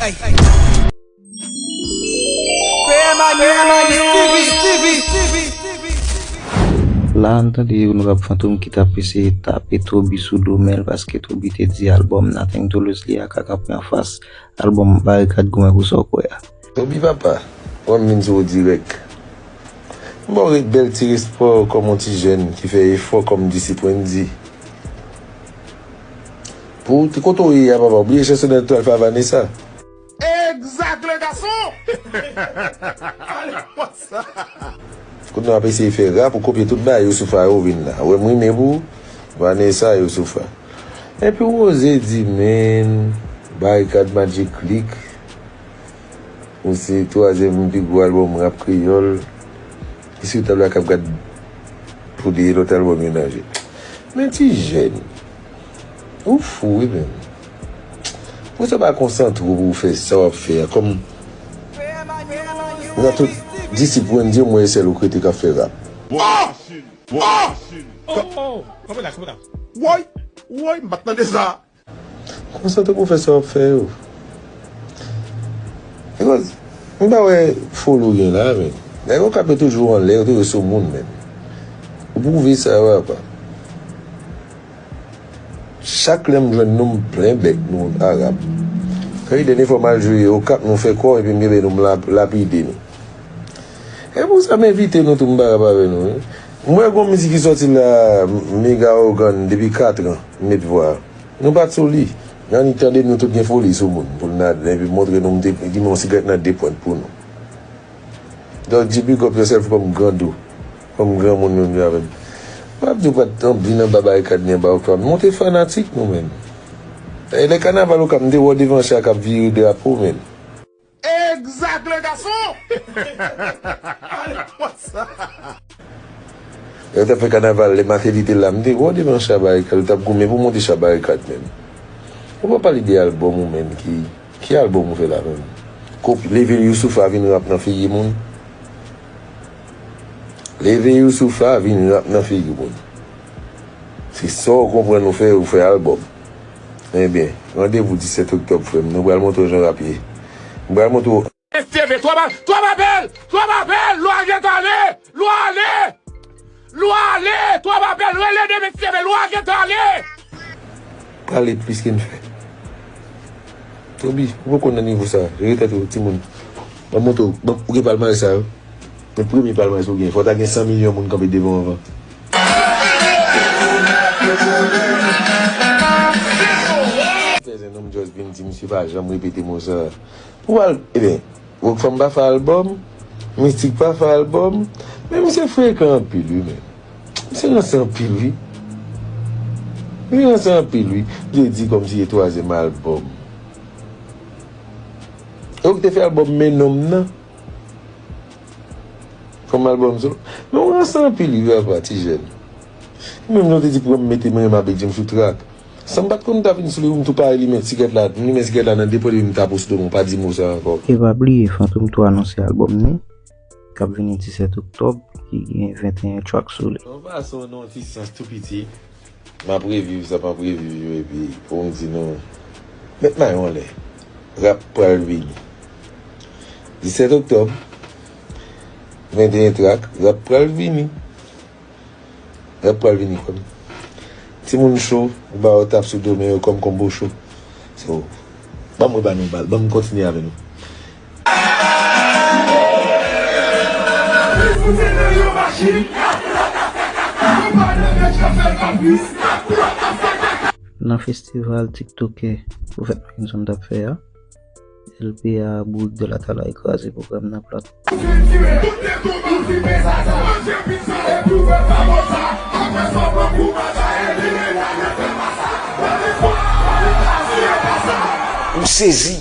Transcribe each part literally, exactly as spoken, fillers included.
La, n tande Onorab Fantom ki t ap eseye tape Toby sou do, men l paske Toby te di albòm Nothing to Lose li a ka kanpe anfas albòm Barikad Goumen pou sa w kwè a. Toby papa, wè m vin sou ou dirèk. M ba w bèl ti respè kòm yon ti jèn ki fè efò kòm disip Wendy. Pou te kote w ye a papa, ou bliye chèche nan etwal fè a Vanessa. Exact, le garçon! Kounye a w ap eseye fè rap, ou kopye tout bagay Youssoupha yo vin la. Ou wè m rimen pou Vanessa Youssoupha. Epi ou oze di, men, Barikad Magic Click, ou se twazyèm pi gwo albòm rap kreyòl. Ki sou tab la k ap gad pou de lòt albòm yo nan je. Men ti jèn. Ou fou wi menm. Pou sa pa konsantre w pou w fè sa w ap fè a. Kòm nan tout disip Wendy, mwen e sèl ou k rete k ap fè rap. Oh! Oh! Oh! Oh! Kanpe la, kanpe la. Woy! Woy! M pa t tande sa. Konsantre pou w fè sa w ap fè yo. Because m pa wè foli w gen la, men. Nèg Okap yo toujou anlè, yo toujou sou moun, men. Ou pwouve sa, papa. Chak lè m jwenn nou, m plen bèk nou Arab. Kay dènye fwa m al jwe Okap, nou fè kò, epi m kenbe nou, m lap-, lapide nou. E pou sa m envite nou tou, m pa rap avè nou, wi. M wè gon mizik ki sòti la, Mega Organ, depi katran, m met vwa. Nou pa t sou li. N annik tande nou tout gen foli sou moun, pou n al epi montre nou m te limen yon sigarèt nan de pwent pou nou. Donk, di big up yourself kòm grandou, kòm granmoun menm jan avè m. M ap di w pa t anvi nan ba Barikad ni anba Okap. Nou te fanatik nou menm. E lè kanaval Okap, m te wè w devan cha k ap vire drapo menm. Exact, le garçon! Yo t ap fè kanaval, lè Martelly te la, m te wè w devan cha Barikad, ou t ap goumen pou w monte cha Barikad menm. Ou pa pale de albòm ou menm, ki, ki albòm ou fè la menm? Kòm leve Youssoupha vin rap nan figi moun. Leve Youssoupha vin rap nan figi moun. Se sa w konprann ou fè, ou fè albòm. Ebyen, randevou disèt oktòb, frè m. Nou pral montre w jan rap ye. M pral montre w. Mesye, men twòp a-, twòp apèl! Twòp apèl! Lwa gentan ale! Lwa ale! Lwa ale! Twòp apèl! Rele de mesye, men lwa gentan ale! Pale plis ke n fè. Toby, ou poko nan nivo sa. Jere tèt ou, timoun. Ban m montre w. Ban, ou gen palmarès sa yo. Men premye palmarès ou gen. Fò w ta gen san milyon moun kanpe devan w anvan. Fè zen non, m just vin di misye pa janm repete mo sa. Pou al, ebyen, Rockfam pa fè albòm, Mistik pa fè albòm, men misye frekan anpil wi, men. Misye ranse anpil wi. Misye ranse anpil wi. Misye di kòmsi se twazyèm albòm. E ou ki te fè albòm Men Nonm nan? Kòm albòm solo. Men ou ranse anpil wi, papa, ti jèn. Menm jan w te di pou m mete mwen, m ap di m sou trak. San m pa t konn ta vin sou li, m tou pare limen sigarèt la, m limen sigarèt la nan de pwen, epi m tape w sou do mwen, pa di mo sa ankò. E pa bliye, Fantom tou anonse albòm li, k ap vini disèt oktòb, ki gen venteyen track sou li. Yon fason, nan yon ti sans tou piti, m ap reviv sa m ap reviv yo, epi pou m di nou, met mayo anlè, rap pral vini. Disèt oktòb, venteyen track, rap pral vini. Rap pral vini kòm. Timoun cho, ou ba yo tap sou do, men yo kòm konbo cho. So, ban m reban nou bal, ban m kontinye avè nou. Nan festival TikTokè Pwofèt Mackenson t ap fè a, L P A Bourik de la Talay kraze pwogram nan plat. Ou sezi.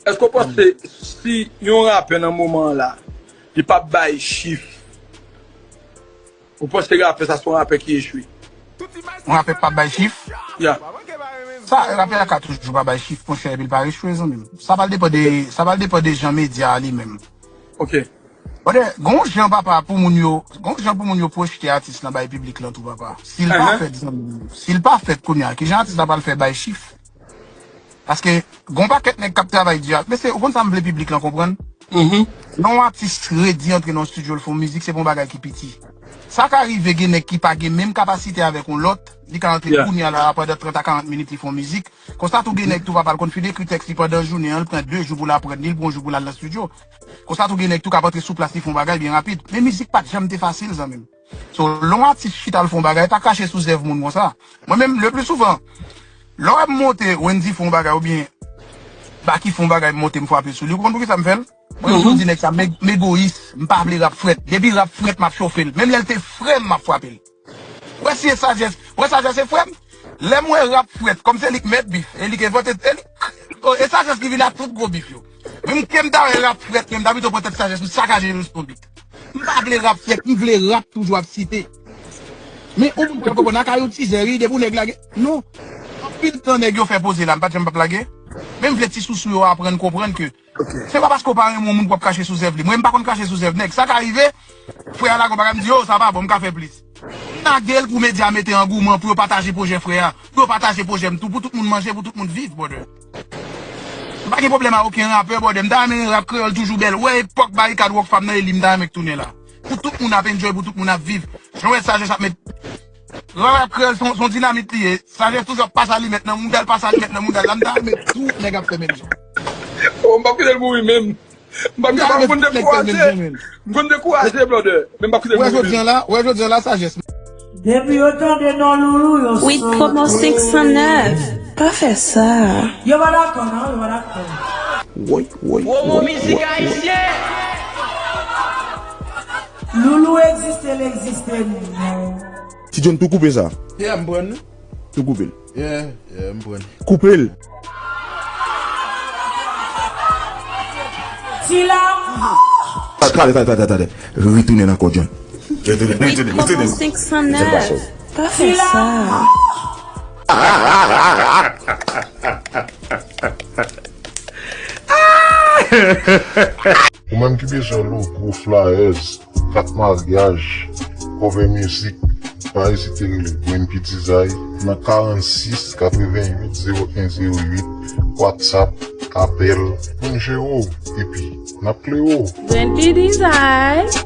Èske w panse si yon rapè nan moman an la, li p ap bay chif, ou panse rapè sa se yon rapè ki echwe? Yon rapè k p ap bay chif? Ya. Sa, rapè a ka toujou pa bay chif, monchè, epi l pa echwe, zanmi m. Sa pral depann de, sa pral depann de jan medya a li menm. Ok. Brother, gon jan papa pou moun yo, gon jan pou moun yo pwojte atis lan bay piblik lan tou papa. Si l pa fèt, zanmi m, si l pa fèt kounye a, kijan atis la pral fè bay chif? Paske gon pakèt nèg k ap travay di a. Mesye, ou konn sa m vle piblik lan konprann? Lè yon atis redi antre nan yon estidyo, l fè yon mizik, se pa yon bagay ki piti. Sa ka rive gen nèg ki pa gen menm kapasite avèk yon lòt, li ka antre kounye a la, pandan trant a karant minit, li fè yon mizik. Konsa tou gen nèg tou papa l konn fin ekri tèks li pandan jounen an, l pran de jou pou l aprann li, l pran yon jou pou l al nan estidyo. Konsa tou gen nèg tou k ap antre sou plas, li fè yon bagay byen rapid. Men mizik pa t janm te fasil, zanmi m. So, lè yon atis chita l fè yon bagay, pa krache sou zèv moun konsa. Mwen menm, le pli souvan, lè w wè m monte, Wendy fè yon bagay oubyen Baky fè yon bagay, m monte, m frape sou li, ou konn poukisa m fè l? Mwen toujou di nèg sa, m eg- m egoyis, m pa vle rap frèt. Depi rap frèt, m ap chofe l. Menm lè l te frè m, m ap frape l. Wè si e Sajès, wè Sajès se frè m. Lè m wè rap frèt, kòm se li k mèt bif, e li k envante, e li, e Sajès ki vin ak tout gwo bif yo. Menm ke m ta wè rap frèt, men m ta pito pran tèt Sajès, m sakaje l sou bit. M pa vle rap frèt, m vle rap toujou ap site. Men yon moun pral konprann, Akayou tizè, wi, depi yon nèg lage, non. Anpil tan nèg yo fè poze la, m pa t janm p ap lage. Men m vle ti sousou yo aprann konprann ke se pa paske w pa renmen yon moun pou w ap krache sou zèv li. Mwen, m pa konn krache sou zèv nèg. Sa ka rive, frè a lage yon bagay, m di, yo, sa pa bon, m ka fè plis. M lage l pou medya mete angouman pou yo pataje pwojè frè a, pou yo pataje pwojè m tou, pou tout moun manje, pou tout moun viv, brother. M pa gen pwoblèm ak okenn rapè, brother. M ta renmen rap kreyòl toujou bèl. Wè epòk Barikad Rockfam nan e li m ta renmen k tounen la. Pou tout moun ap enjoy, pou tout moun ap viv. Jan w wè Sajès ap met rap kreyòl se yon, se yon dinamit li ye. Sajès toujou ap pase alimèt nan mouda l, pase alimèt nan mouda l. La, m ta renmen tout nèg ap fè menm jan. Oh, m p ap kite l mouri menm. M p ap kite l, m konn dekouraje. M konn dekouraje, brother. Men m p ap kite l mouri menm. Wè jodi an la, wè jodi an la, Sajès. Depi yo tande non Loulou, yo Wi, promo senk san nèf. Pa fè sa. Yo pa dakò, non, yo pa dakò. Woy, woy, Promo mizik ayisyen. Loulou egziste, l egziste, non. Ti John, tou koupe sa. Yeah, m pran. Tou koupe l. Yeah, yeah, m pran. Koupe l. Ti la. Tande, tande, tande, tande. Retounen ankò, John. Retounen, retounen, retounen. Senk san nèf. Pa fè sa. Ou menm ki bezwen logo, flyers, kat maryaj, cover music, pa ezite rele Gwen P Design nan karannsis, katrevenn uit, zewo en, zewo uit, WhatsApp, apèl, pou n jere w, epi n ap klere w. Gwen P Design.